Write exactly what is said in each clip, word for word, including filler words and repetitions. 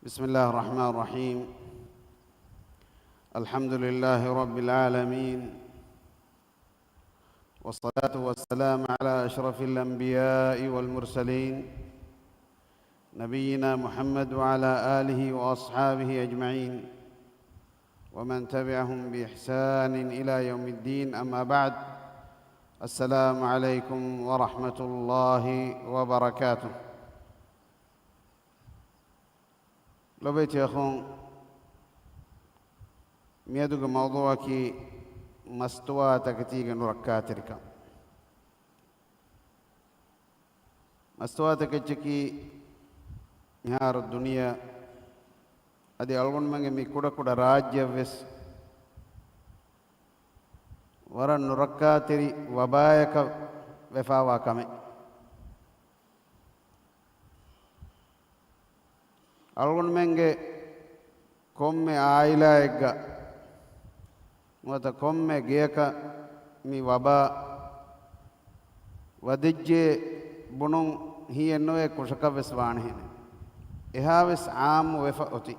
بسم الله الرحمن الرحيم. الحمد لله رب العالمين. والصلاة والسلام على أشرف الأنبياء والمرسلين، نبينا محمد وعلى آله وأصحابه أجمعين، ومن تبعهم بإحسان إلى يوم الدين، أما بعد. السلام عليكم ورحمة الله وبركاته. ލޮބުވެތި އަޚުން، މިއަދުގެ މައުޟޫޢަކީ މަސްތުވާތަކެތީގެ ނުރައްކާތެރިކަން. މަސްތުވާތަކެއްޗަކީ މިހާރު ދުނިޔެ އަދި އަޅުގަނޑުމެންގެ މި ކުޑަކުޑަ ރާއްޖެއަށްވެސް ވަރަށް ނުރައްކާތެރި ވަބާޔަކަށް ވެފާވާ ކަމެއް. އަޅުގަނޑުމެންގެ ކޮންމެ އާއިލާއެއްގަ ނުވަތަ ކޮންމެ ގެޔަކަށް މި ވަބާ ވަދެއްޖެ ބުނުން ހީއެއްނުވޭ ކުށަކަށްވެސް ވާނެހެނެއް. އެހާވެސް އާއްމު ވެފަ އޮތީ.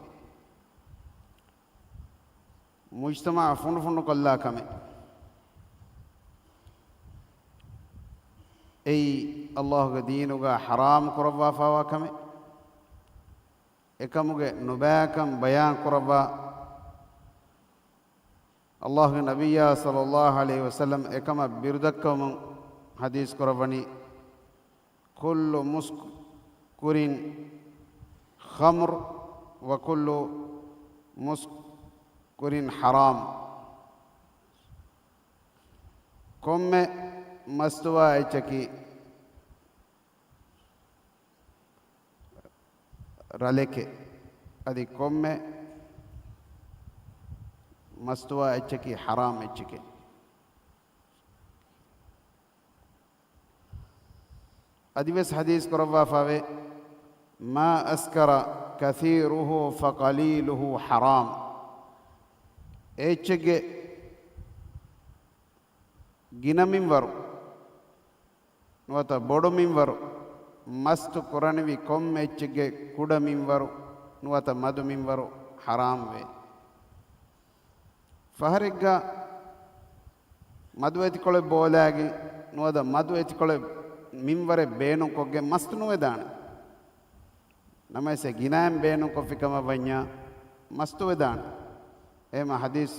މުޖްތަމަޢަށް ފުނޑުފުނޑުކޮށްލާ ކަމެއް. އެއީ ﷲ ގެ ދީނުގަ ޙަރާމް ކުރައްވާފާވާ ކަމެއް. އެކަމުގެ ނުބައިކަން ބަޔާން ކުރައްވާ، ﷲ ގެ ނަބިއްޔާ ޞައްލަﷲ ޢަލައިހި ވަސައްލަމް އެކަމަށް ބިރުދައްކަވަމުން ޙަދީޘް ކުރައްވަނީ، كل مسكر خمر وكل مسكر حرام. ކޮންމެ މަސްތުވާ އެއްޗަކީ ރަލެކެ، އަދި ކޮންމެ މަސްތުވާ އެއްޗަކީ ޙަރާމް އެއްޗެކެ. އަދިވެސް ޙަދީޘް ކުރައްވާފަވޭ، ما أسكر كثيره فقليله حرام. އެއްޗެއްގެ ގިނަ މިންވަރު ނުވަތަ ބޮޑު މިންވަރު، މަސްތު ކުރަނިވި ކޮންމެ އެއްޗެއްގެ ކުޑަ މިންވަރު ނުވަތަ މަދު މިންވަރު ޙަރާމް ވޭ. ފަހަރެއްގަ މަދު އެތިކޮޅެއް ބޯލާގެން ނުވަތަ މަދު އެތިކޮޅެއް މިންވަރެއް ބޭނުންކޮށްގެން މަސްތު ނުވެދާނެ. ނަމަވެސް އެ ގިނައިން ބޭނުންކޮށްފި ކަމަށް ވަންޏާ މަސްތު ވެދާނެ. އެހެމަ ޙަދީޘް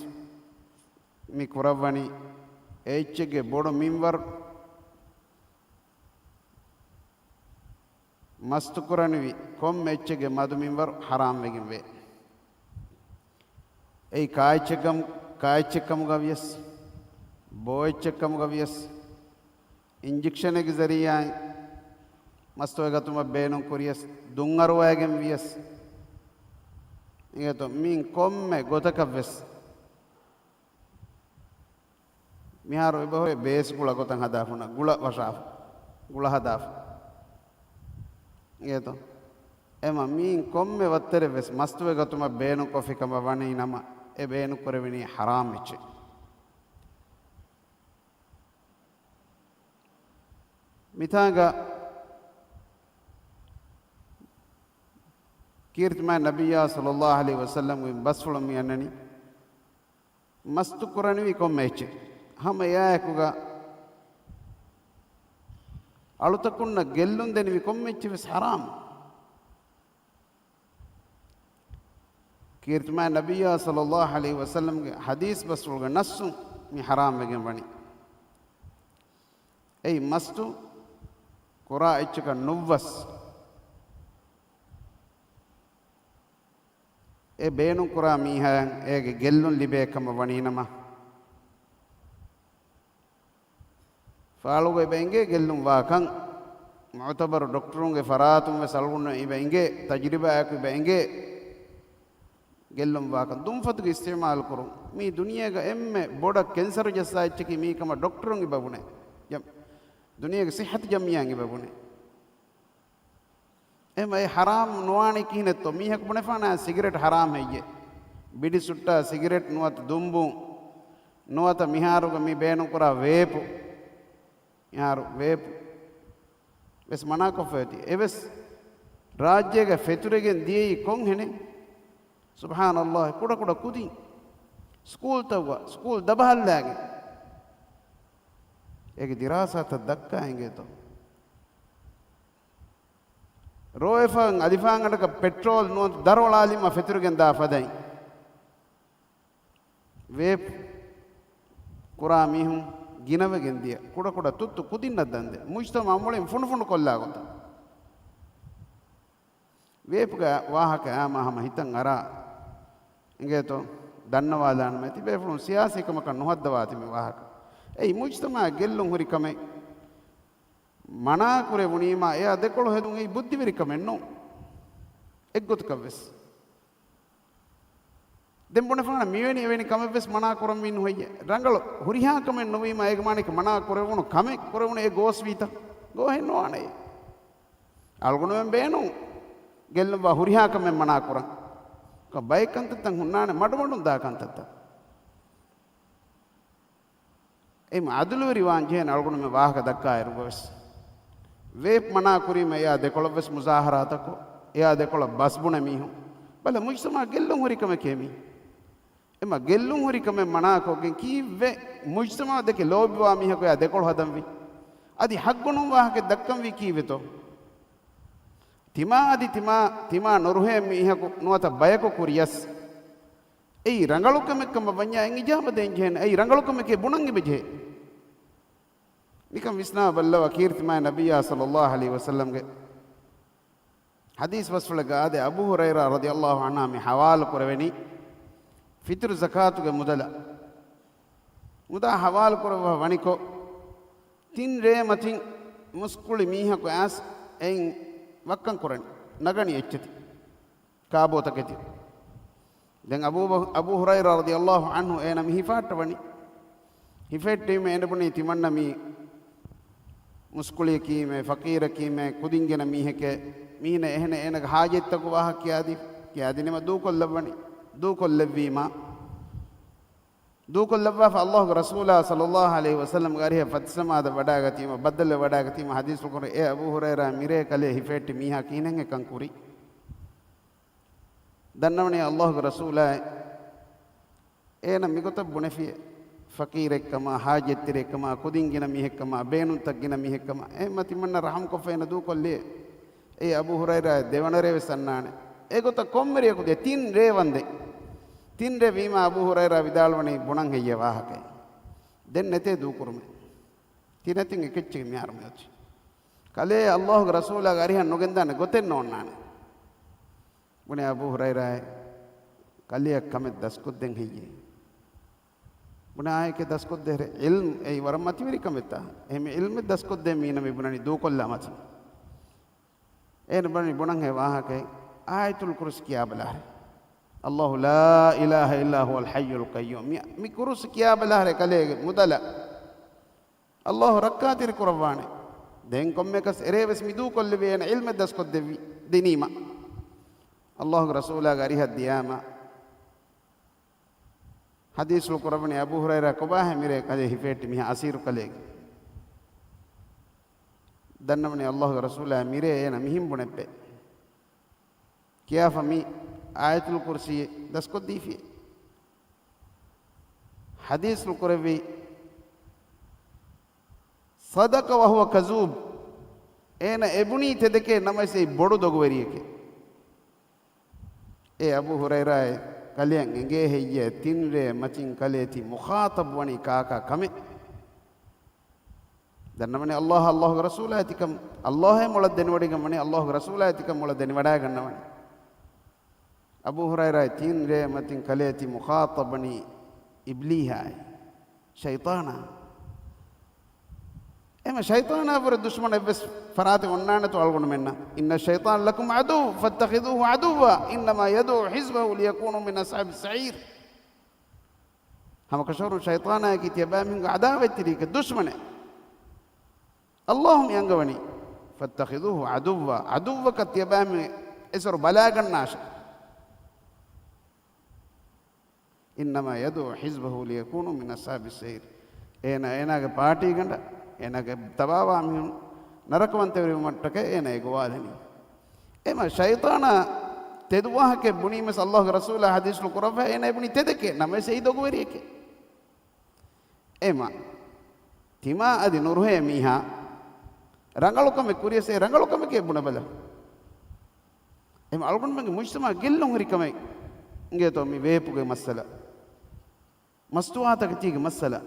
މި ކުރައްވަނީ އެ އެއްޗެއްގެ ބޮޑު މިންވަރު މަސްތުކުރަނިވި ކޮންމެ އެއްޗެއްގެ މަދު މިންވަރު ޙަރާމް ވެގެން ވޭ. އެއީ ކާއެއްޗެއްކަމު-، ކާއެއްޗެއްކަމުގަ ވިޔަސް، ބޯއެއްޗެއްކަމުގަ ވިޔަސް، އިންޖެކްޝަނެއްގެ ޒަރީޢާއިން މަސްތުވެގަތުމަށް ބޭނުން ކުރިޔަސް، ދުންއަރުވައިގެން ވިޔަސް، އިނގޭތޯ މިއިން ކޮންމެ ގޮތަކަށްވެސް މިހާރު އެބަހުރޭ ބޭސް ގުޅަ ގޮތަށް ހަދާފަ ނަ، ގުޅަ ވަށާފަ، ގުޅަ ހަދާފަ. އިނގޭތޯ؟ އެމަ މީން ކޮންމެ ވައްތަރެއް ވެސް މަސްތުވެ ގަތުމަށް ބޭނުންކޮށްފި ކަމަށް ވަނީ ނަމަ، އެ ބޭނުން ކުރެވެނީ ޙަރާމް އެއްޗެއް. މިތާނގަ ކީރިތިމާ ނަބިއްޔާ ޞައްލަﷲ ޢަލައިހި ވަސައްލަމްގެ ބަސްފުޅުން މި އަންނަނީ، މަސްތު ކުރަނިވި ކޮންމެ އެއްޗެއް، ހަމަ އެއާއެކުގަ އަޅުތަކުންނަށް ގެއްލުން ދެނިވި ކޮންމެ އެއްޗެއް ވެސް ޙަރާމް. ކީރިތިމާ ނަބިއްޔާ ޞައްލަﷲ ޢަލައިހި ވަސައްލަމްގެ ޙަދީޘް ބަސްފުޅުގެ ނައްޞުން މި ޙަރާމް ވެގެން ވަނީ. އެއީ މަސްތު ކުރާ އެއްޗަކަށް ނުއްވަސް، އެ ބޭނުންކުރާ މީހާއަށް އޭގެ ގެއްލުން ލިބޭ ކަމަށް ވަނީނަމަ، ފާޅުގަ އެބަ އެނގޭ ގެއްލުން ވާކަން، މުޢުތަބަރު ޑޮކްޓަރުންގެ ފަރާތުން ވެސް އަޅުގަނޑު އެބަ އެނގޭ، ތަޖުރިބާއަކު އެބަ އެނގޭ ގެއްލުން ވާކަން. ދުންފަތުގެ އިސްތިޢުމާލު ކުރުން. މީ ދުނިޔޭގަ އެންމެ ބޮޑަށް ކެންސަރު ޖައްސާ އެއްޗަކީ މީ ކަމަށް ޑޮކްޓަރުން އެބަ ބުނޭ. ޖަ-، ދުނިޔޭގެ ޞިއްޙަތު ޖަމްޢިއްޔާއިން އެބަ ބުނޭ. އެހެންވެ އެ ޙަރާމް ނުވާނީ ކިހިނެއްތޯ؟ މީހަކު ބުނެފާނާ ސިގަރެޓް ޙަރާމް ހެއްޔޭ؟ ބިޑި ސުއްޓާ ސިގަރެޓް ނުވަތަ ދުންބުން ނުވަތަ މިހާރުގަ މި ބޭނުންކުރާ ވޭޕު، މިހާރު ވޭޕު ވެސް މަނާކޮށްފައި އޮތީ. އެވެސް ރާއްޖޭގަ ފެތުރެގެން ދިޔައީ ކޮންހެނެއް؟ ސުބްޙާނައްލާހް، ކުޑަކުޑަ ކުދިން. ސްކޫލްތައްވާ، ސްކޫލް ދަބަހައްލާގެން. އޭގެ ދިރާސާތައް ދައްކާ އިނގޭތޯ؟ ރޯއެފަން އަލިފާންގަނޑަކަށް ޕެޓްރޯލް ނުވަތަ ދަރޯޅާލީމަ ފެތުރެގެން ދާ ފަދައިން. ވޭޕް ކުރާ މީހުން ގިނަވެގެން ދިޔަ ކުޑަކުޑަ ތުއްތު ކުދިންނަށް ދަންދެ، މުޖްތަމަޢު މުޅިން ފުނޑުފުނޑު ކޮށްލާ ގޮތަށް. ވޭޕްގެ ވާހަކަ އާމާ ހަމަ ހިތަށް އަރާ އިނގޭތޯ؟ ދަންނަވާލާނަމޭ، ތިބޭފުޅުން ސިޔާސީ ކަމަކަށް ނުހައްދަވާތި މި ވާހަކަ. އެއީ މުޖްތަމަޢަށް ގެއްލުން ހުރި ކަމެއް. މަނާ ކުރެވުނީމާ އެއާ ދެކޮޅު ހެދުން އެއީ ބުއްދިވެރިކަމެއް ނޫން. އެއްގޮތަކަށް ވެސް. ދެން ބުނެފާނަ މިވެނި އެވެނި ކަމެއް ވެސް މަނާ ކުރަންވީ ނުހެއްޔޭ؟ ރަނގަޅު ހުރިހާ ކަމެއް ނުވީމާ އޭގެ މާނައަކީ މަނާ ކުރެވުނު ކަމެއް ކުރެވުނު އެ ގޯސްވީތަ؟ ގޯހެއް ނުވާނެ. އަޅުގަނޑުމެން ބޭނުން ގެއްލުންވާ ހުރިހާ ކަމެއް މަނާ ކުރަން. ބައެއް ކަންތައްތައް ހުންނާނެ މަޑުމަޑުން ދާ ކަންތައްތައް. އެހެން އަދުލުވެރިވާން ޖެހޭނެ އަޅުގަނޑުމެން ވާހަކަ ދައްކާއިރު ގޮވެސް. ވޭޕް މަނާ ކުރީމަ އެއާ ދެކޮޅަށް ވެސް މުޒާހަރާތަކޮށް، އެއާ ދެކޮޅަށް ބަސް ބުނެ މީހުން. ބަލަ، މުޖްތަމަޢަށް ގެއްލުން ހުރި ކަމެކޭ މީ. އެމަ ގެއްލުން ހުރި ކަމެއް މަނާކޮށްގެން ކީއްވެ މުޖްތަމަޢު ދެކެ ލޯބިވާ މީހަކު އެއާ ދެކޮޅު ހަދަންވީ؟ އަދި ޙައްގުނޫން ވާހަކަ ދައްކަންވީ ކީއްވެތޯ؟ ތިމާ އަދި ތިމާ، ތިމާ ނުރުހޭ މީހަކު ނުވަތަ ބަޔަކު ކުރިޔަސް އެއީ ރަނގަޅު ކަމެއް ކަމަށް ވަންޏާ އެން އިޖާބަ ދޭން ޖެހޭނެ. އެއީ ރަނގަޅު ކަމެކޭ ބުނަން އެބަޖެހޭ. ނިކަން ވިސްނާ ބައްލަވާ، ކީރިތި މާތް ނަބިއްޔާ ޞައްލައްލާހު ޢަލައިހި ވަސައްލަމްގެ ޙަދީޘް ބަސްފުޅެއްގަ އާދެ، އަބޫ ހުރައިރާ ރަޟިޔައްލާހު ޢަންހާ މި ޙަވާލު ކުރެވެނީ ފިތުރު ޒަކާތުގެ މުދަލަށް. މުދާ ޙަވާލު ކުރައްވާ ވަނިކޮށް، ތިން ރޭ މަތިން މުސްކުޅި މީހަކު އައިސް އެއިން ވައްކަން ކުރަނީ، ނަގަނީ އެއްޗެތި. ކާބޯތަކެތި. ދެން އަބޫ ބަ-، އަބޫ ހުރައިރާ ރަޟިޔައްލާހު ޢަންހު އޭނަ މި ހިފާއްޓަވަނީ. ހިފެއްޓީމަ އޭނަ ބުނީ ތިމަންނަ މީ މުސްކުޅިޔަކީމޭ، ފަޤީރަކީމޭ، ކުދިން ގިނަ މީހެކޭ، މީނަ އެހެނެއް އޭނަގެ ޙާޖަތްތަކު ވާހަކަ ކިޔާދީ، ކިޔާދިނީމަ ދޫކޮށްލައްވަނީ. ދޫކޮށްލެއްވީމަ ދޫކޮށްލައްވާފަ އައްލާހުގެ ރަސޫލާ ޞައްލައްލާހު ޢަލައިހި ވަސައްލަމްގެ އަރިހަށް ފަތިސަމާދަށް ވަޑާގަތީމަ، ބައްދަލުވެ ވަޑާގަތީމަ ޙަދީޘްފުޅު ކުރަނީ، އޭ އަބޫ ހުރައިރާ، މިރޭ ކަލޭ ހިފެއްޓި މީހާ ކިހިނެއްހޭ ކަން ކުރީ؟ ދަންނަވަނީ އައްލާހުގެ ރަސޫލާއޭ، އޭނަ މިގޮތަށް ބުނެފިއޭ، ފަޤީރެއްކަމާ، ޙާޖަތްތެރިއެއްކަމާ، ކުދިން ގިނަ މީހެއްކަމާ، ބޭނުންތައް ގިނަ މީހެއްކަމާ، އެހެންމަ ތިމަންނަ ރަޙަމްކޮށްފަ އޭނަ ދޫކޮށްލިއޭ. އޭ އަބޫ ހުރައިރާ، ދެވަނަ ރޭ ވެސް އަންނާނެ. އެގޮތަށް ކޮންމެ ރެޔަކު ދޭ، ތިން ރޭ ވަންދެން. ތިން ރޭ ވީމާ އަބޫ ހުރައިރާ ވިދާޅުވަނީ ބުނަން ހެއްޔޭ ވާހަކައެއް؟ ދެން ނެތޭ ދޫކުރުމެއް. ތިނެތިން އެކެއްޗެއް މިހާރު މިއޮތީ. ކަލޭ އައްލާހުގެ ރަސޫލާގެ އަރިހަށް ނުގެންދާނެ ގޮތެއް ނޯންނާނެ. ބުނެ އަބޫ ހުރައިރާއޭ، ކަލެއަށް ކަމެއް ދަސްކޮށްދޭން ހެއްޔޭ؟ ބުނެ އާއެކޭ ދަސްކޮށްދޭހެރޭ، ޢިލްމު އެއީ ވަރަށް މަތިވެރި ކަމެއްތާ. އެހެން ޢިލްމެއް ދަސްކޮށްދޭ މީނަ މި ބުނަނީ ދޫކޮށްލާ މަތިން. އޭނަ ބުނަނީ ބުނަން ހެ ވާހަކައެއް، އާޔަތުލް ކުރުސި ކިޔާބަލާހެރޭ. އައްލާހު لا إله إلا هو الحي القيوم. މި، މި ކުރުސި ކިޔާބަލާހެރޭ ކަލޭގެ މުދަލަށް. އައްލާހު ރައްކާތެރި ކުރައްވާނެ. ދެން ކޮންމެއަކަސް އެރޭވެސް މި ދޫކޮށްލެވި އޭނަ ޢިލްމެއް ދަސްކޮށްދެއްވި، ދިނީމަ. އައްލާހުގެ ރަސޫލާގެ އަރިހަށް ދިޔާމަ. ޙަދީޘްފުޅު ކުރައްވަނީ އަބޫ ހުރައިރާ ކޮބާހޭ މިރޭ ކަލޭ ހިފޭއްޓި މީހާ އަސީރު ކަލޭގެ. ދަންނަވަނީ އައްލާހުގެ ރަސޫލާ މިރޭ އޭނަ މިހިން ބުނެއްބެ. ކިޔާފަ މި އާޔަތުލް ކުރުސީ ދަސްކޮށްދީފި. ޙަދީޘްފުޅު ކުރެއްވި، صدق وهو كذوب. އޭނަ އެބުނީ ތެދެކޭ ނަމަވެސް އެއީ ބޮޑު ދޮގުވެރިއެކޭ. އޭ އަބޫ ހުރައިރާއޭ، ކަލެއަށް އެނގޭ ހެއްޔޭ ތިން ރޭ މަތިން ކަލޭ ތި މުޚާޠަބު ވަނީ ކާކާ ކަމެއް؟ ދަންނަވަނީ އައްލާހަށް އައްލާހުގެ ރަސޫލާއި ތިކަން، އައްލާހަށް މޮޅަށް ދެނެވޮޑިގަންވަނީ، އައްލާހުގެ ރަސޫލާއި ތިކަން މޮޅަށް ދެނެވަޑައިގަންނަވަނީ. އަބޫ ހުރައިރާއޭ، ތިން ރޭ މަތިން ކަލޭ ތި މުޚާޠަބުވަނީ އިބްލީހާއި، ޝައިޠާނާ. އެހެންމަ ޝައިޠާނާ ވުރެ ދުޝްމަނެއް އެއްވެސް ފަރާތެއް އޮންނާނެތޯ އަޅުގަނޑުމެންނަށް؟ إن الشيطان لكم عدو فاتخذوه عدوا إنما يدعو حزبه ليكونوا من أصحاب السعير. ހަމަކަށަވަރުން ޝައިޠާނާއަކީ ތިޔަބައިމީހުންގެ ޢަދާވަތްތެރިއެކޭ، ދުޝްމަނެއް. އައްލާހު މި އަންގަވަނީ، فاتخذوه عدوا، ޢަދުއްވަކަށް ތިޔަބައިމީހުން އެސޮރު ބަލާގަންނާށޭ. إنما يدعو حزبه ليكونوا من أصحاب السعير. އޭނާ، އޭނާގެ ޕާޓީގަނޑަށް، އޭނާގެ ތަބާވާ މީހުން ނަރަކަވަންތަވެރިވުމަށްޓަކައި އޭނާ އެގޮވާލަނީ. އެމަ ޝައިޠާނާ ތެދު ވާހަކައެއް ބުނީމެސް ﷲގެ ރަސޫލާ ޙަދީޘްފުޅު ކުރައްވާ އޭނާ ބުނީ ތެދެކޭ، ނަމަވެސް އެއީ ދޮގުވެރިއެކޭ. އެމަ ތިމާ އަދި ނުރުހޭ މީހާ ރަނގަޅު ކަމެއް ކުރިޔަސް އެ ރަނގަޅު ކަމެކޭ ބުނެބަލަ. އެމަ އަޅުގަނޑުމެންގެ މުޖްތަމަޢަށް ގެއްލުން ހުރި ކަމެއް އިނގޭތޯ މި ވޭޕުގެ މައްސަލަ. މަސްތުވާތަކެތީގެ މައްސަލަ.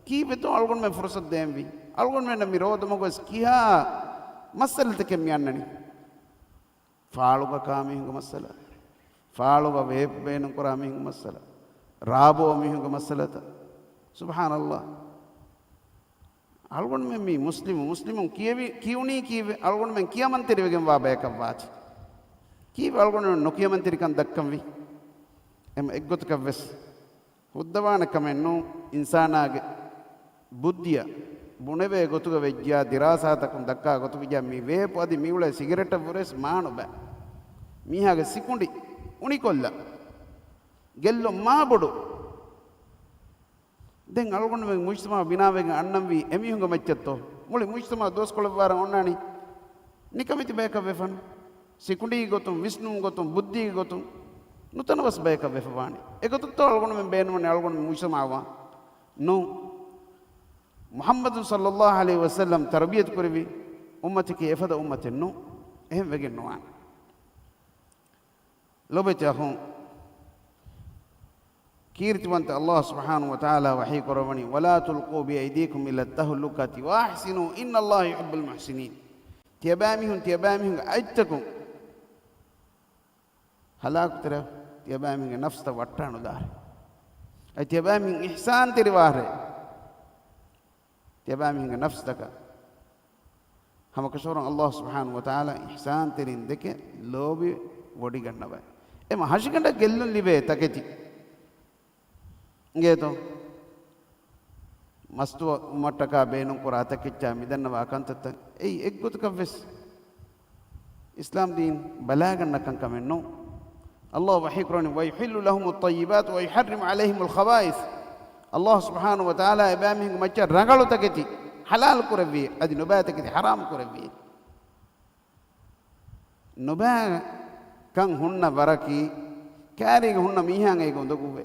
ކީއްވެތޯ އަޅުގަނޑުމެން ފުރުސަތު ދޭންވީ؟ އަޅުގަނޑުމެންނަށް މި ރޯދަމަގު ވެސް ކިހާ މައްސަލަތަކެއް މި އަންނަނީ؟ ފާޅުގަ ކާ މީހުންގެ މައްސަލަ، ފާޅުގަ ވޭޕް ބޭނުންކުރާ މީހުންގެ މައްސަލަ، ރާބޯ މީހުންގެ މައްސަލަތައް. ސުބްޙާނަﷲ. އަޅުގަނޑުމެން މީ މުސްލިމު، މުސްލިމުން ކިޔެވި، ކިޔުނީ ކީއްވެ؟ އަޅުގަނޑުމެން ކިޔަމަންތެރިވެގެންވާ ބަޔަކަށް ވާތީ. ކީއްވެ އަޅުގަނޑުމެން ނުކިޔަމަންތެރިކަން ދައްކަންވީ؟ އެމަ އެއްގޮތަކަށްވެސް ހުއްދަވާނެ ކަމެއް ނޫން. އިންސާނާގެ ބުއްދިއަށް ބުނެވޭ ގޮތުގަ ވެއްޖާ، ދިރާސާތަކުން ދައްކާ ގޮތުގަ މި ވޭޕު އަދި މިއުޅޭ ސިގަރެޓަށްވުރެސް މާ ނުބައި. މީހާގެ ސިކުނޑި އުނިކޮށްލަ ގެއްލުން މާ ބޮޑު. ދެން އަޅުގަނޑުމެން މުޖްތަމަޢު ބިނާވެގެން އަންނަންވީ އެމީހުންގެ މައްޗަށްތޯ؟ މުޅި މުޖްތަމަޢު ދުވަސްކޮޅެއްވާރަށް އޮންނާނީ ނިކަމެތި ބަޔަކަށް ވެފަން. ސިކުނޑީ ގޮތުން، ވިސްނުން ގޮތުން، ބުއްދީގެ ގޮތުން ނުތަނަވަސް ބަޔަކަށް ވެފަވާނީ. އެގޮތަށްތޯ އަޅުގަނޑުމެން ބޭނުންވަނީ އަޅުގަނޑުމެން މުޖްތަމަޢުވާން؟ ނޫން. މުޙައްމަދު ޞައްލައްލާހު ޢަލައިހި ވަސައްލަމް ތަރުބިޔަތު ކުރެއްވި އުއްމަތަކީ އެފަދަ އުއްމަތެއް ނޫން. އެހެން ވެގެން ނުވާނެ. ލޮބެތި އަޚުން، ކީރިތިވަންތަ ﷲ ސުބްޙާނަހޫ ވަތަޢާލާ ވަޙީ ކުރައްވަނީ، "ولا تلقوا بأيديكم إلى التهلكة وأحسنوا إن الله يحب المحسنين." ތިޔަބައިމީހުން، ތިޔަބައިމީހުންގެ އަތްތަކުން ހަލާކުތެރި، ތިޔަބައިމީހުންގެ ނަފްސްތައް ވައްޓާނުލާށޭ. އަދި ތިޔަބައިމީހުން އިޙްސާންތެރިވާށޭ. ތިޔަބައިމީހުންގެ ނަފްސްތަކަށް ހަމަކަށަވަރުން ﷲ ސުބްޙާނަހޫ ވަތަޢާލާ އިޙްސާންތެރިން ދެކެ ލޯބި ވޮޑިގަންނަވައި. އެމަ ހަށިގަނޑަށް ގެއްލުން ލިބޭ ތަކެތި އިނގޭތޯ؟ މަސްތުވަ އުމަށްޓަކާ ބޭނުންކުރާ ތަކެއްޗާ މިދަންނަވާ ކަންތައްތައް އެއީ އެއްގޮތަކަށްވެސް އިސްލާމް ދީން ބަލާގަންނަ ކަންކަމެއް ނޫން. ﷲ ވަޙީ ކުރަނީ، "ويحل لهم الطيبات ويحرم عليهم الخبائث." ﷲ ސުބްޙާނަހޫ ވަތަޢާލާ އެބައިމީހުންގެ މައްޗަށް ރަނގަޅު ތަކެތި ޙަލާލު ކުރެއްވި، އަދި ނުބައި ތަކެތި ޙަރާމް ކުރެއްވި. ނުބައި ކަން ހުންނަ ވަރަކީ، ކާރީގަ ހުންނަ މީހާއަށް އޭގެ އުނދަގޫވޭ.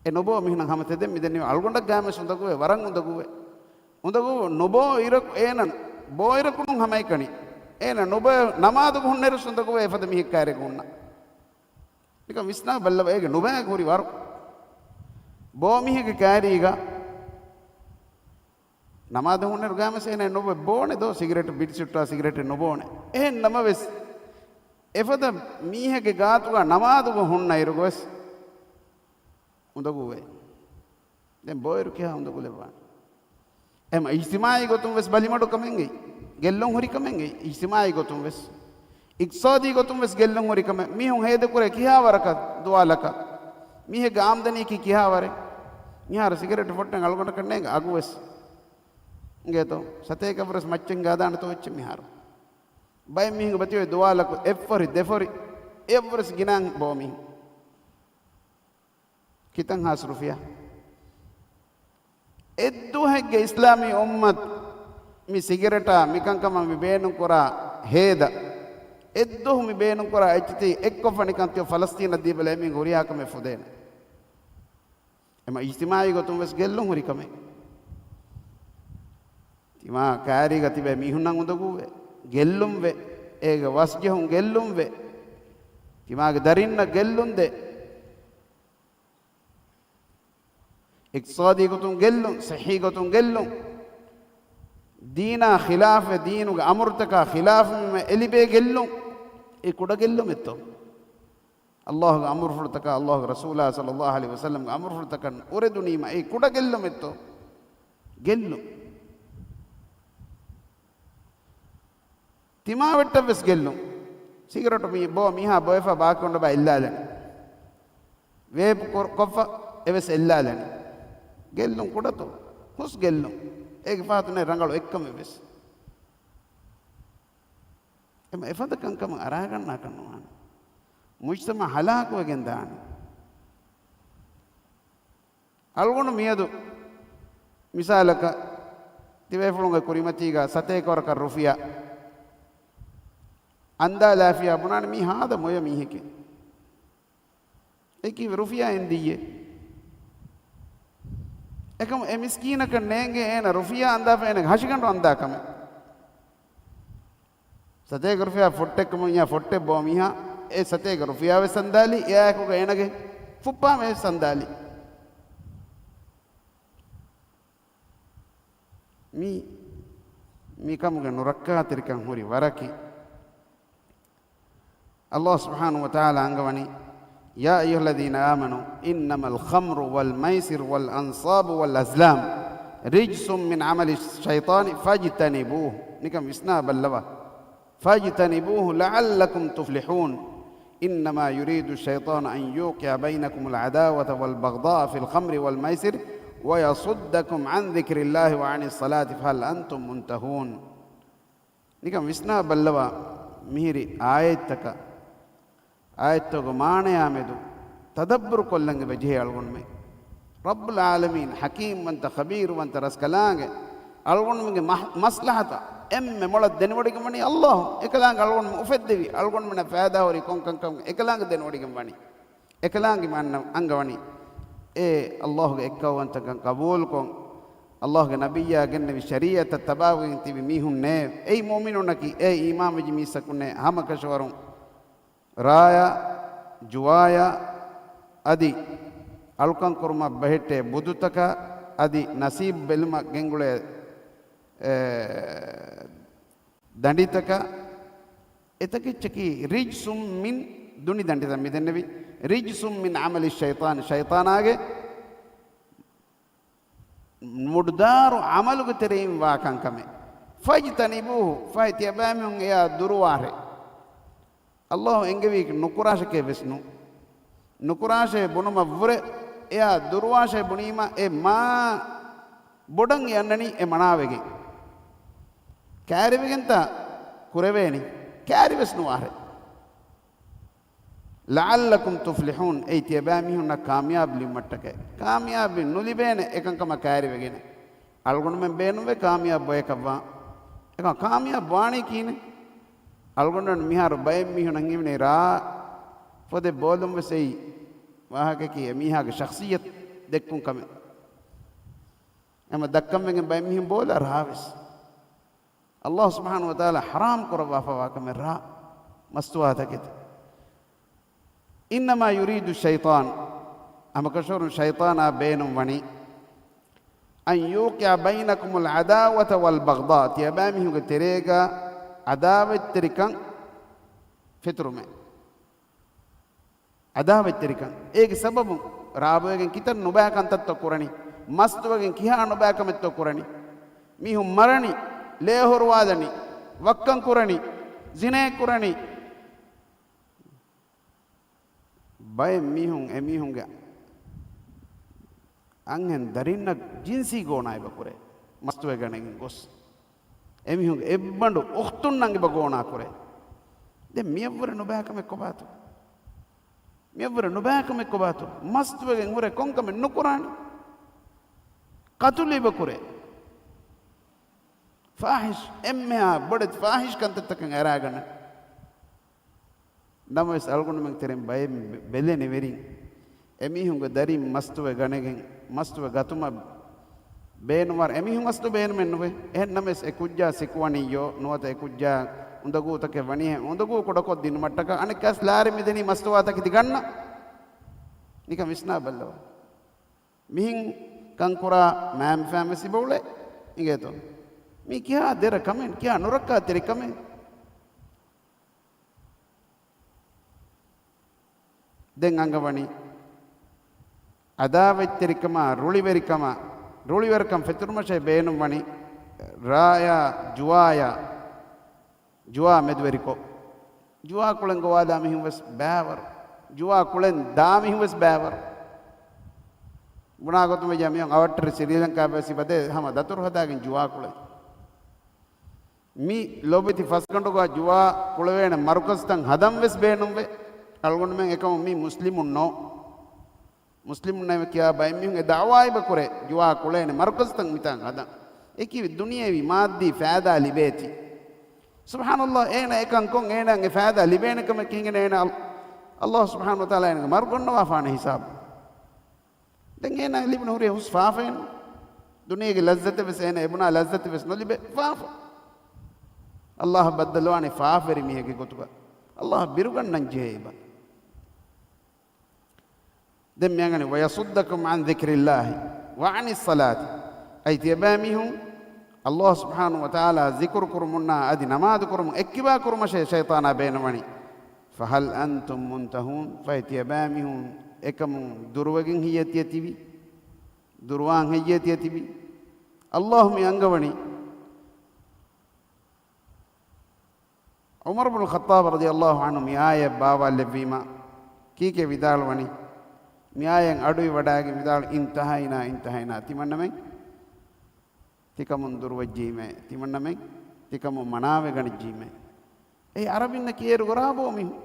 އެ ނުބޯ މީހުންނަށް ހަމަ ތެދެއް މިދެންނެވި އަޅުގަނޑަށް ގާމެސް އުނދަގޫވޭ، ވަރަށް އުނދަގޫވޭ. އުނދަގޫ ނުބޯ އިރަކު އޭނަ ބޯ އިރަކު ނޫން ހަމައެކަނި. އޭނަ ނުބައި ނަމާދުގަ ހުންނައިރު އުނދަގޫވޭ އެފަދަ މީހެއް ކާރީގަ ހުންނަ. ނިކަން ވިސްނާ ބައްލަވަ އޭގެ ނުބައިގަ ހުރި ވަރު. ބޯ މީހެއްގެ ކާރީގަ ނަމާދު ހުންނައިރު ގާމެސް އޭނަ ނުބޯ ބޯނެ ދޯ، ސިގަރެޓް ބިޑި ސުއްޓާ ސިގަރެޓެއް ނުބޯނެ. އެހެން ނަމަވެސް، އެފަދަ މީހެއްގެ ގާތުގަ ނަމާދުގަ ހުންނައިރުގަވެސް އުނދަގޫވޭ. ދެން ބޯއިރު ކިހާ އުނދަގުލެއްވާނެ؟ އެހެން އިޖްތިމާޢީ ގޮތުން ވެސް ބަލިމަޑުކަމެއްގައި، ގެއްލުން ހުރިކަމެއްގައި، އިޖްތިމާޢީ ގޮތުން ވެސް، އިޤްތިޞާދީ ގޮތުން ވެސް ގެއްލުން ހުރިކަމެއް. މީހުން ހޭދަކުރޭ ކިހާވަރަކަށް ދުވާލަކަށް؟ މީހެއްގެ އާމްދަނީއަކީ ކިހާވަރެއް؟ މިހާރު ސިގަރެޓް ފޮއްޓަން އަޅުގަނޑަކަށް ނޭނގެ އަގުވެސް. އިނގޭތޯ؟ ސަތޭކަވަރަސް މައްޗަށް ހިނގާދާނެތޯ އެއްޗެއް މިހާރު. ބައެއް މީހުންގެ ބަތި ދުވާލަކު އެއްފޮރި، ދެފޮރި، އެއަށްވުރެސް ގިނައިން ބޯ މީހުން. ކިތަން ހާސް ރުފިޔާ؟ އެއްދުވަހެއްގެ އިސްލާމީ އުއްމަތް މި ސިގަރެޓާ މިކަންކަމަށް މި ބޭނުންކުރާ ހޭދަ، އެއްދުވަހު މި ބޭނުންކުރާ އެއްޗިތި އެއްކޮށްފަ ނިކަން ތިޔަ ފަލަސްތީނަށް ދީބަލަ އެމީހުން ހުރިހާ ކަމެއް ފުދޭނެ. އެމަ އިޖްތިމާޢީ ގޮތުން ވެސް ގެއްލުން ހުރި ކަމެއް. ތިމާ ކާރީގަ ތިބޭ މީހުންނަށް އުނދަގޫވޭ، ގެއްލުންވޭ، އޭގެ ވަސްޖެހުން ގެއްލުންވޭ، ތިމާގެ ދަރިންނަށް ގެއްލުންދޭ. އިޤްތިޞާދީ ގޮތުން ގެއްލުން، ޞިއްޙީ ގޮތުން ގެއްލުން، ދީނާ ޚިލާފްވެ، ދީނުގެ އަމުރުތަކާ ޚިލާފްވެ އެލިބޭ ގެއްލުން، އެ ކުޑަ ގެއްލުމެއްތޯ؟ ﷲގެ އަމުރުފުޅުތަކާ، ﷲގެ ރަސޫލާ ޞައްލައްލާހު ޢަލައިހި ވަސައްލަމްގެ އަމުރުފުޅުތަކަށް އުރެދުނީމަ އެ ކުޑަ ގެއްލުމެއްތޯ؟ ގެއްލުން. ތިމާވެއްޓަށްވެސް ގެއްލުން. ސިގަރެޓު މި ބޯ މީހާ ބޮއެފަ ބާކީ އޮންނަ ބައި އެއްލާލަނީ. ވޭޕް ކޮ-، ކޮށްފަ އެވެސް އެއްލާލަނީ. ގެއްލުން ކުޑަތޯ؟ ހުސް ގެއްލުން. އޭގެ ފަހަތު ނެތް ރަނގަޅު އެއްކަމެއްވެސް. އެމަ އެފަދަ ކަންކަމަށް އަރާގަންނާކަށް ނުވާނެ. މުޖްތަމަޢު ހަލާކުވެގެން ދާނެ. އަޅުގަނޑު މިއަދު މިސާލަކަށް ތިބޭފުޅުންގެ ކުރިމަތީގަ ސަތޭކަވަރަކަށް ރުފިޔާ އަންދާލާފިޔާ ބުނާނެ މީ ހާދަ މޮޔަ މީހެކޭ. އެކި ރުފިޔާ އެންދިއްޔޭ. އެކަމު އެ މިސްކީނަކަށް ނޭނގޭ އޭނަ ރުފިޔާ އަންދާފަ އޭނަގެ ހަށިގަނޑު އަންދާ ކަމެއް. ސަތޭކަ ރުފިޔާ ފޮއްޓެއްކަމުން އިންޏާ ފޮއްޓެއް ބޯ މީހާ އެ ސަތޭކަ ރުފިޔާ ވެސް އަންދާލީ، އެއާއެކުގަ އޭނަގެ ފުއްޕާމެ ވެސް އަންދާލީ. މި، މިކަމުގެ ނުރައްކާތެރިކަން ހުރި ވަރަކީ. ﷲ ސުބްޙާނަހޫ ވަތަޢާލާ އަންގަވަނީ، يا أيها الذين آمنوا إنما الخمر والميسر والأنصاب والأزلام رجس من عمل الشيطان فاجتنبوه. ނިކަން ވިސްނާ ބައްލަވާ. فاجتنبوه لعلكم تفلحون. إنما يريد الشيطان أن يوقع بينكم العداوة والبغضاء في الخمر والميسر ويصدكم عن ذكر الله وعن الصلاة فهل أنتم منتهون. ނިކަން ވިސްނާ ބައްލަވާ، މިހިރި އާޔަތްތަކަށް، އާޔަތްތަކުގެ މާނަޔާ މެދު ތަދައްބުރު ކޮށްލަން އެބަ ޖެހޭ އަޅުގަނޑުމެން. ރައްބުލް ޢާލަމީން ޙަކީމްވަންތަ ޚަބީރުވަންތަ ރަސްކަލާނގެ އަޅުގަނޑުމެންގެ މަ-، މަސްލަހަތަށް އެންމެ މޮޅަށް ދެނެވޮޑިގެން ވަނީ ﷲ. އެކަލާނގެ އަޅުގަނޑުމެން އުފެއްދެވި، އަޅުގަނޑުމެންނަށް ފައިދާ ހުރި ކޮންކަންކަން އެކަލާނގެ ދެނެވޮޑިގެން ވަނީ. އެކަލާނގެ މަންނަ އަންގަވަނީ، އޭ ﷲ ގެ އެއްކައުވަންތަކަން ޤަބޫލުކޮށް، ﷲ ގެ ނަބިއްޔާ ގެންނެވި ޝަރީޢަތަށް ތަބާވެގެން ތިބި މީހުންނޭ، އެއީ މުއުމިނުންނަކީ، އޭ އީމާންވެއްޖެ މީސްތަކުންނޭ، ހަމަކަށަވަރުން ރާޔާ، ޖުވާޔާ، އަދި އަޅުކަން ކުރުމަށް ބެހެއްޓޭ ބުދުތަކާ، އަދި ނަސީބު ބެލުމަށް ގެންގުޅޭ، އެ، ދަނޑިތަކާ، އެތަކެއްޗަކީ ރިޖްސުން މިން، ދުނި ދަނޑިތައް މިދެންނެވި، ރިޖްސުން މިން ޢަމަލި ޝައިޠާން، ޝައިޠާނާގެ މުޑުދާރު ޢަމަލުގެ ތެރެއިން ވާ ކަންކަމެއް. ފައްޖްތަނިބޫހު، ފަހެ ތިޔަބައިމީހުން އެއާ ދުރުވާށޭ. ﷲ އެންގެވީ ނުކުރާށެކޭ ވެސް ނޫން. ނުކުރާށޭ ބުނުމަށްވުރެ، އެއާ ދުރުވާށޭ ބުނީމަ، އެ މާ ބޮޑަށް އެ އަންނަނީ އެ މަނާވެގެން. ކައިރިވެގެންތާ ކުރެވޭނީ؟ ކައިރިވެސް ނުވާށޭ. لعلكم تفلحون، އެއީ ތިޔަބައިމީހުންނަށް ކާމިޔާބު ލިބުމަށްޓަކައި. ކާމިޔާބުވި ނުލިބޭނެ އެކަންކަމަށް ކައިރިވެގެން. އަޅުގަނޑުމެން ބޭނުންވޭ ކާމިޔާބު ބޮއެކަށްވާން. އެކަމަ ކާމިޔާބު ވާނީ ކިހިނެއް؟ އަޅުގަނޑުމެން މިހާރު ބައެއް މީހުން ހިނގިވަނީ ރާ ފޮދެއް ބޯލުން ވެސް އެއީ ވާހަކައަކީ އެ މީހާގެ ޝަޚްޞިއްޔަތު ދެއްކުން ކަމެއް. އެމަ ދައްކަންވެގެން ބައެއް މީހުން ބޯލާ ރާވެސް. ﷲ ސުބްޙާނަހޫ ވަތަޢާލާ ޙަރާމް ކުރައްވާފަވާ ކަމެއް ރާ، މަސްތުވާތަކެތި. إنما يريد الشيطان، ހަމަކަށަވަރުން ޝައިޠާނާ ބޭނުން ވަނީ، أن يوقع بينكم العداوة والبغضاء، ތިޔަބައިމީހުންގެ ތެރޭގަ ޢަދާވަތްތެރިކަން ފެތުރުމެއް. ޢަދާވަތްތެރިކަން. އޭގެ ސަބަބުން ރާބޮއެގެން ކިތައް ނުބައި ކަންތައްތޯ ކުރަނީ؟ މަސްތުވެގެން ކިހާ ނުބައި ކަމެއްތޯ ކުރަނީ؟ މީހުން މަރަނީ، ލޭ ހޮރުވާލަނީ، ވައްކަން ކުރަނީ، ޒިނޭ ކުރަނީ. ބައެއް މީހުން އެމީހުންގެ އަންހެން ދަރިންނަށް ޖިންސީ ގޯނާ އެބަ ކުރޭ، މަސްތުވެގަނެގެން ގޮސް. އެމީހުންގެ އެއްބަނޑު އުޚްތުންނަށް އެބަ ގޯނާ ކުރޭ. ދެން މިއަށްވުރެ ނުބައިކަމެއް ކޮބާތޯ؟ މިއަށްވުރެ ނުބައިކަމެއް ކޮބާތޯ؟ މަސްތުވެގެން ހުރެ ކޮންކަމެއް ނުކުރާނީ؟ ޤަތުލު އެބަ ކުރޭ. ފާޙިޝް، އެންމެހާ ބޮޑެތި ފާޙިޝް ކަންތައްތަކަށް އަރާގަންނަ. ނަމަވެސް އަޅުގަނޑުމެން ތެރެއިން ބައެއް ބެލެނިވެރިން އެމީހުންގެ ދަރިން މަސްތުވެ ގަނެގެން، މަސްތުވެ ގަތުމަށް ބޭނުންވާ އެމީހުން އަސްލު ބޭނުމެއް ނުވޭ. އެހެން ނަމަވެސް އެ ކުއްޖާ ސިކުވަނިއްޔޯ ނުވަތަ އެ ކުއްޖާ އުނދަގޫތަކެއް ވަނީ އެ އުނދަގޫ ކުޑަކޮށް ދިނުމަށްޓަކާ އަނެއްކާސް ލާރި މިދެނީ މަސްތުވާތަކެތި ގަންނަ. ނިކަން ވިސްނާ ބައްލަވާ. މިހިން ކަންކުރާ މައިންބަފައިން ވެސް އިބައުޅޭ އިނގޭތޯ. މީ ކިހާ ދެރަ ކަމެއް، ކިހާ ނުރައްކާތެރި ކަމެއް. ދެން އަނގަވަނީ އަދާވަތްތެރިކަމާ، ރުޅިވެރިކަމާ، ރުޅިވެރިކަން ފެތުރުމަށޭ ބޭނުންވަނީ ރާޔާ، ޖުވާޔާ، ޖުވާ މެދުވެރިކޮށް، ޖުވާ ކުޅެން ގޮވާލާ މީހުން ވެސް ބައިވަރު، ޖުވާ ކުޅެން ދާ މީހުން ވެސް ބައިވަރު. ބުނާ ގޮތުން ވެއްޖެ މިއޮން އަވަށްޓެރި ސްރީލަންކާ ވެސް އިބަދޭ ހަމަ ދަތުރު ހަދާގެން ޖުވާ ކުޅެން. މި ލޯބިތި ފަސްގަނޑުގަ ޖުވާ ކުޅެވޭނެ މަރުކަޒުތައް ހަދަން ވެސް ބޭނުންވޭ. އަޅުގަނޑުމެން އެކަމު މީ މުސްލިމުން ނޯ. މުސްލިމުންނޭ ކިޔާ ބައެއް މީހުން އެ ދަޢުވާ އެބަ ކުރޭ، ޖުވާ ކުޅޭނެ މަރުކަޒުތައް މިތާނގަ ހަދަން. އެކި ދުނިޔެވީ މާއްދީ ފައިދާ ލިބޭތީ. ސުބްޙާނަﷲ، އޭނަ އެކަން ކޮށް އޭނާގެ ފައިދާ ލިބޭނެ ކަމެއް ކިހިނެއް؟ އޭނާ އަލް-، ﷲ ސުބްޙާނަހޫ ވަތަޢާލާ އޭނާގެ މަރު ގޮންނަވާފާނެ ހިސާބު. ދެން އޭނާ ލިބުނު ހުރި ހުސް ފާފައެއްނު. ދުނިޔޭގެ ލައްޒަތެއް ވެސް އޭނާ އެބުނާ ލައްޒަތެއް ވެސް ނުލިބޭ ފާފަ. ﷲ ބައްދަލުވާނީ ފާފަވެރި މީހެއްގެ ގޮތުގަ. ﷲ ބިރުގަންނަން ޖެހޭ އެބަ. ދެން މިއަންގަނީ، "وَيَصُدَّكُمْ عَنْ ذِكْرِ اللَّهِ وَعَنِ الصَّلَاةِ." އައި ތިޔަބައިމީހުން ﷲ ސުބްޙާނަހޫ ވަތަޢާލާ ޒިކުރު ކުރުމުންނާ އަދި ނަމާދު ކުރުމުން އެއްކިބާ ކުރުމަށޭ ޝައިޠާނާ ބޭނުންވަނީ. "فَهَلْ أَنْتُمْ مُنْتَهُونَ؟" ފަހެ ތިޔަބައިމީހުން އެކަމުން ދުރުވެގެން ހެއްޔޭ ތިޔަ ތިބީ؟ ދުރުވާން ހެއްޔޭ ތިޔަ ތިބީ؟ ﷲ މި އަންގަވަނީ. ޢުމަރު ބުނު ޚައްޠާބު ރަޟިޔަﷲ ޢަންހު މި އާޔަތް ބާވާލެއްވީމަ، ކީކޭ ވިދާޅުވަނީ؟ މި އާޔަތް އަޑުއިވަޑައިގެން ވިދާޅު، "انتهينا، انتهينا، ތިމަންނަމެން ތިކަމުން ދުރުވެއްޖީމޭ، ތިމަންނަމެން ތިކަމުން މަނާވެގަނެއްޖީމޭ." އެ ޢަރަބިންނަކީ އޭރުގަ ރާބޯ މީހުން.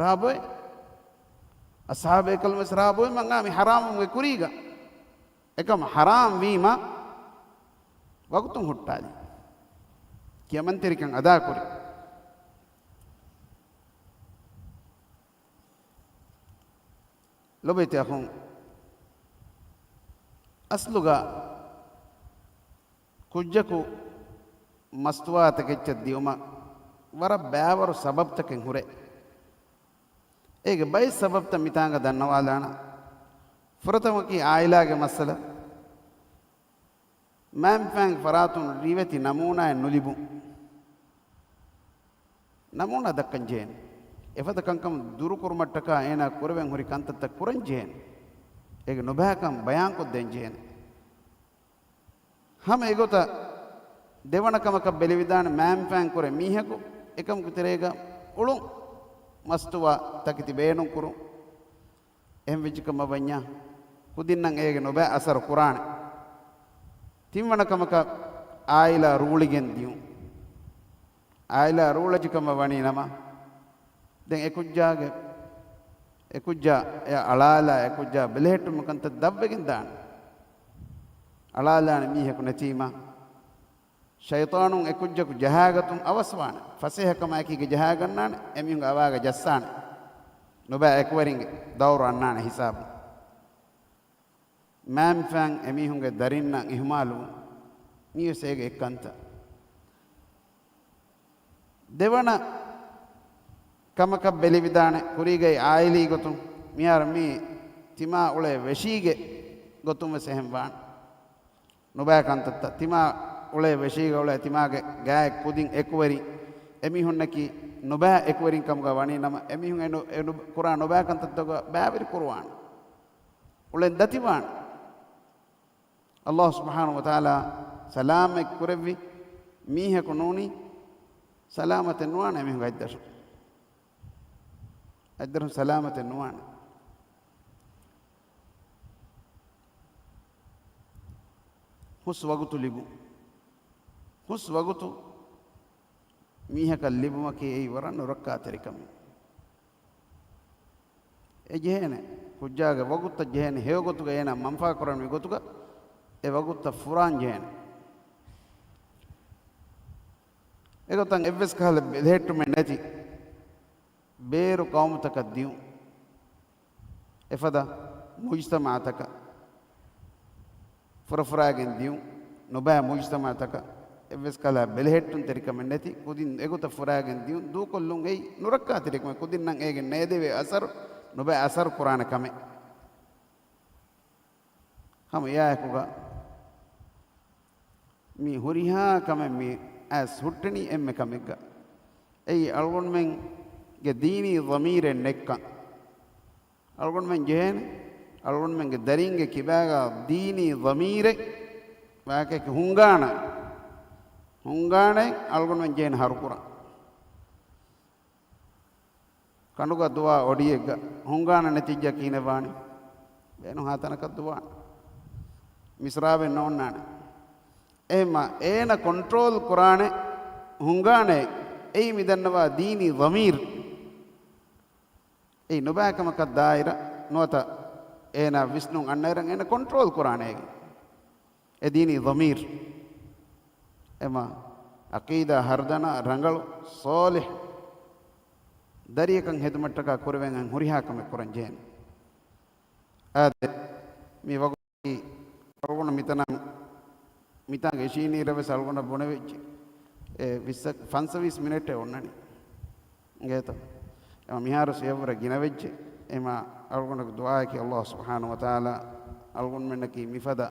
ރާބޮއެ. އަޞްޙާބު އެކަލުން ވެސް ރާބޯއެ މަންގާ މި ޙަރާމުން އެ ކުރީގަ. އެކަމް ޙަރާމް ވީމަ ވަގުތުން ހުއްޓާލި. ކިޔަމަންތެރިކަން އަދާކުރި. ލޮބުވެތި އަޚުން، އަސްލުގަ ކުއްޖަކު މަސްތުވާތަކެއްޗަށް ދިއުމަށް ވަރަށް ބައިވަރު ސަބަބްތަކެއް ހުރޭ. އޭގެ ބައެއް ސަބަބްތައް މިތާނގަ ދަންނަވާލާނަ. ފުރަތަމަކީ އާއިލާގެ މައްސަލަ. މައިންބަފައިން ފަރާތުން ރިވެތި ނަމޫނާއެއް ނުލިބުން. ނަމޫނާ ދައްކަން ޖެހޭނެ. އެފަދަ ކަންކަމުން ދުރުކުރުމަށްޓަކާ އޭނާ ކުރެވެން ހުރި ކަންތައްތައް ކުރަން ޖެހޭނެ. އޭގެ ނުބައިކަން ބަޔާންކޮށްދޭން ޖެހޭނެ. ހަމަ އެގޮތަށް ދެވަނަ ކަމަކަށް ބެލެވިދާނެ މައިންބަފައިން ކުރެ މީހަކު އެކަމަކު ތެރޭގަ އުޅުން މަސްތުވާ ތަކެތި ބޭނުން ކުރުން. އެހެން ވެއްޖެކަމަށް ވަންޏާ، ކުދިންނަށް އޭގެ ނުބައި އަސަރު ކުރާނެ. ތިންވަނަ ކަމަކަށް އާއިލާ ރޫޅިގެން ދިޔުން. އާއިލާ ރޫޅަޖެކަމަށް ވަނީ ނަމަ، ދެން އެކުއްޖާގެ، އެކުއްޖާ އެ އަޅާލާ އެކުއްޖާ ބެލެހެއްޓުމުގެ ކަންތައް ދަށްވެގެން ދާނެ. އަޅާލާނެ މީހަކު ނެތީމަ، ޝައިޠާނުން އެކުއްޖަކު ޖަހާގަތުން އަވަސްވާނެ. ފަސޭހަކަމާއެކީގެ ޖަހާގަންނާނެ، އެމީހުންގެ އަވާގަ ޖައްސާނެ. ނުބައި އެކުވެރިންގެ ދައުރު އަންނާނެ ހިސާބުން. މައިންބަފައިން އެމީހުންގެ ދަރިންނަށް އިހުމާލުވުން. މީވެސް އޭގެ އެއްކަންތައް. ދެވަނަ ކަމަކަށް ބެލެވިދާނެ ކުރީގައި އާއިލީ ގޮތުން މިހާރު މީ ތިމާ އުޅޭ ވެށީގެ ގޮތުން ވެސް އެހެން ވާނެ. ނުބައި ކަންތައްތައް ތިމާ އުޅޭ ވެށީގަ އުޅޭ ތިމާގެ ގާތް ކުދިން އެކުވެރިން އެމީހުންނަކީ ނުބައި އެކުވެރިން ކަމުގަ ވަނީ ނަމަ، އެމީހުން އެ ނު-، އެ ނު-، ކުރާ ނުބައި ކަންތައްތަކުގަ ބައިވެރި ކުރުވާނެ. އުޅެން ދަތިވާނެ. ﷲ ސުބްޙާނަހޫ ވަތަޢާލާ ސަލާމަތް ކުރެއްވި މީހަކު ނޫނީ، ސަލާމަތެއް ނުވާނެ އެމީހުން އަތްދަށުން. އަތްދަށުން ސަލާމަތެއް ނުވާނެ. ހުސް ވަގުތު ލިބުން. ހުސް ވަގުތު މީހަކަށް ލިބުމަކީ އެއީ ވަރަށް ނުރައްކާތެރި ކަމެއް. އެ ޖެހޭނެ، ކުއްޖާގެ ވަގުތަށް ޖެހޭނެ ހެޔޮ ގޮތުގަ އޭނާ މަންފާ ކުރަންވީ ގޮތުގަ އެ ވަގުތަށް ފުރާން ޖެހޭނެ. އެގޮތަށް އެއްވެސް ކަހަލަ ބެލެހެއްޓުމެއް ނެތި ބޭރު ޤައުމުތަކަށް ދިޔުން. އެފަދަ މުޖްތަމަޢަތަކަށް ފުރަފުރާގެން ދިޔުން، ނުބައި މުޖްތަމަޢަތަކަށް އެއްވެސް ކަހަލަ ބެލެހެއްޓުންތެރިކަމެއް ނެތި، ކުދިން އެގޮތަށް ފުރާގެން ދިޔުން. ދޫކޮށްލުން އެއީ ނުރައްކާތެރިކަމެއް، ކުދިންނަށް އޭގެ ނޭދެވޭ އަސަރު، ނުބައި އަސަރު ކުރާނެ ކަމެއް. ހަމަ އެއާއެކުގަ މި ހުރިހާ ކަމެއް މި އައިސް ހުއްޓެނީ އެންމެ ކަމެއްގަ. އެއީ އަޅުގަނޑުމެންގެ ދީނީ ޟަމީރެއް ނެތްކަން. އަޅުގަނޑުމެން ޖެހޭނެ، އަޅުގަނޑުމެންގެ ދަރީންގެ ކިބާގަ ދީނީ ޟަމީރެއް ވާކަކި ހުންގާނަ، ހުންގާނެ އަޅުގަނޑުމެން ޖެހޭނެ ހަރުކުރަން. ކަނޑުގަ ދުވާ އޮޑިއެއްގަ ހުންގާނަ ނެތިއްޖަ ކީނެއް ވާނެ؟ ބޭނުންހާ ތަނަކަށް ދުވާނެ. މިސްރާބެއް ނޯންނާނެ. އެހެންމަ އޭނަ ކޮންޓްރޯލް ކުރާނެ ހުންގާނެ. އެއީ މި ދަންނަވާ ދީނީ ޟަމީރު. އެއީ ނުބައިކަމަކަށް ދާއިރަ ނުވަތަ އޭނާ ވިސްނުން އަންނައިރަށް އޭނަ ކޮންޓްރޯލް ކުރާނެ އޭގެ. އެ ދީނީ ޟަމީރު. އެމަ ޢަޤީދާ ހަރުދަނާ ރަނގަޅު ޞާލިޙު ދަރިޔަކަށް ހެދުމަށްޓަކާ ކުރެވެން ހުރިހާ ކަމެއް ކުރަން ޖެހޭނެ. އާދެ، މި ވަގުތީ އަޅުގަނޑު މިތަނާ، މިތާނގެ އިށީނީރަށް ވެސް އަޅުގަނޑަށް ބުނެވިއްޖެ. އެ ވިއްސަ، ފަންސަވީސް މިނެޓެއް އޮންނަނީ. އިނގޭތޯ؟ އެމަ މިހާރު ސިޔަވަރަށް ގިނަވެއްޖެ. އެމަ އަޅުގަނޑަކު ދުޢާއަކީ ﷲ ސުބްޙާނަހޫ ވަތަޢާލާ އަޅުގަނޑުމެންނަކީ މިފަދަ